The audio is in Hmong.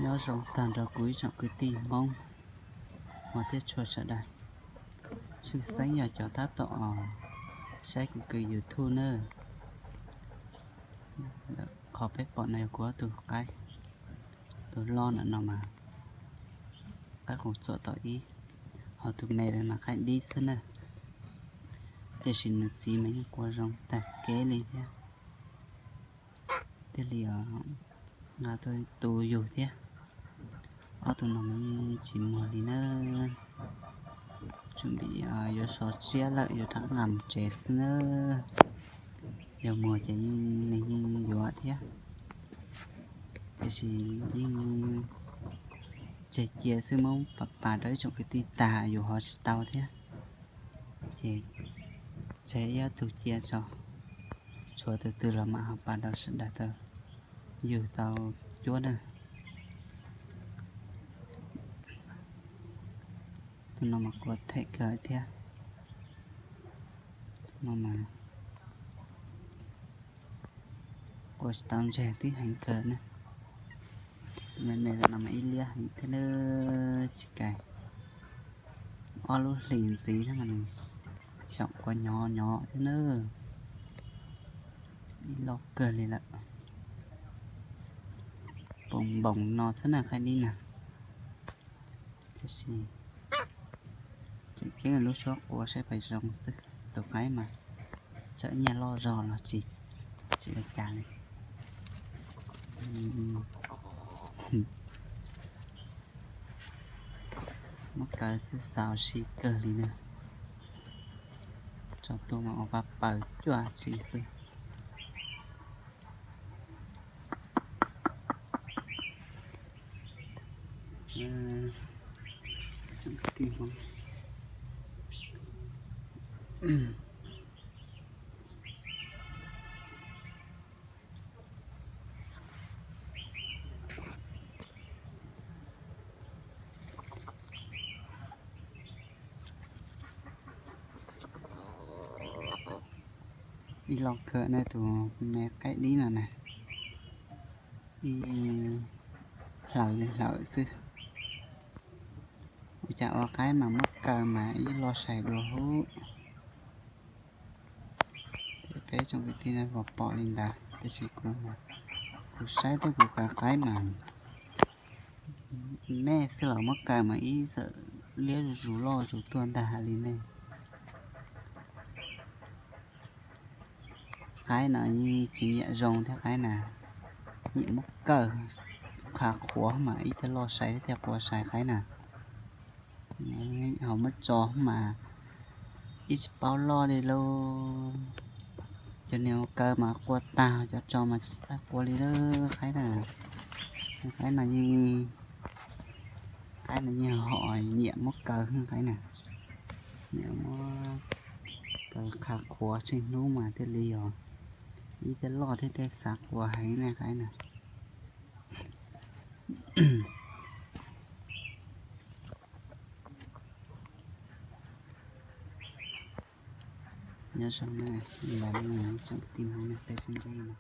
Nyob zoo tag nrho kuv ib tsoom kwv tij Hmoob uas thiab tshua sawv daws, tshwj xeeb yog cov tab tom saib kuv kws YouTube na. Qhov peb pom no yog kuv ob tug qaib, tus loj ntawm no mas qaib qus txuam tom ib, ho tus me mas qaib dib xwb na. Tiam sis nws txiv mas yeej qua zoo tag kev li thiab. Thiaj li nqa tuaj tu yug thiab. Ob tug no mas yeej tsis muag li na. Tsum vim yuav so tsiab lawm yuav rov nqa mus tsev xwb na. Yog muag ces nws yeej yuav thiab. Tiam sis yeej tseg cia xwb, muab pas pas rau ib tsoom kwv tij tag yus ho tsis tau thiab. Ces tseg ib ob tug cia tso, tshuav tus twg los mam ho pas rau sawv daws tau yug tau cuab na. Tus no mas qua them kawg thiab. Tus no mas qua tsis tau ntseg twb heev kawg na. Tus me me no mas ib liab heev thiab na, tsis kais ob lub hlis ntxiv thiab mas nws xyaum qua nyov nyov thiab na. Ib loj kawg li lawm. Poom npoos no xwb na qaib dib na. Tiam sis tseem ceeb lub suab qua saib pais zoo xwb. Tus qaib mas txawm nyiaj loj zog los tsis, tsis ua cas li. Muab kaw xwb xav ua si kawg li na. Tso tuaj mas ua pab paws cuaj tsi xwb. Ib loj kawg na tus me qaib dib no na. Ib hlawv li hlawv xwb. Ua cas ua qaib mas muab kaw mas ib loj sai dua hub. Peb tsoom kwv tij no pom pom li ntawd tiam sis kuv, kuv saib thiab kuv kaw qaib mas me xwb los muab kaw mas ib txawm liab zus loj zus tuag ntag li ne. Qaib no yeej tsis nyiam zoo thiab qaib na, nyiam muab kaw qha qhuav mas ib thiaj loj sai thiab thiaj qua sai qaib na. Ho muab tso mas ib tsis paub loj li lauj. Cov niag kaw mas qua tag, cov tso mas tsis txawj qua li lauj qaib na. Qaib no yeej, qaib no yeej ho nyiam muab kaw qaib na. Nyiam muab kaw qha qhuav tsheej hnub mas thiaj li os, ib thiaj loj thiab thiaj xav qua heev ne qaib na. Nyob zoo na, ib tsoom kwv tij Hmoob na, peb sib ntsib na.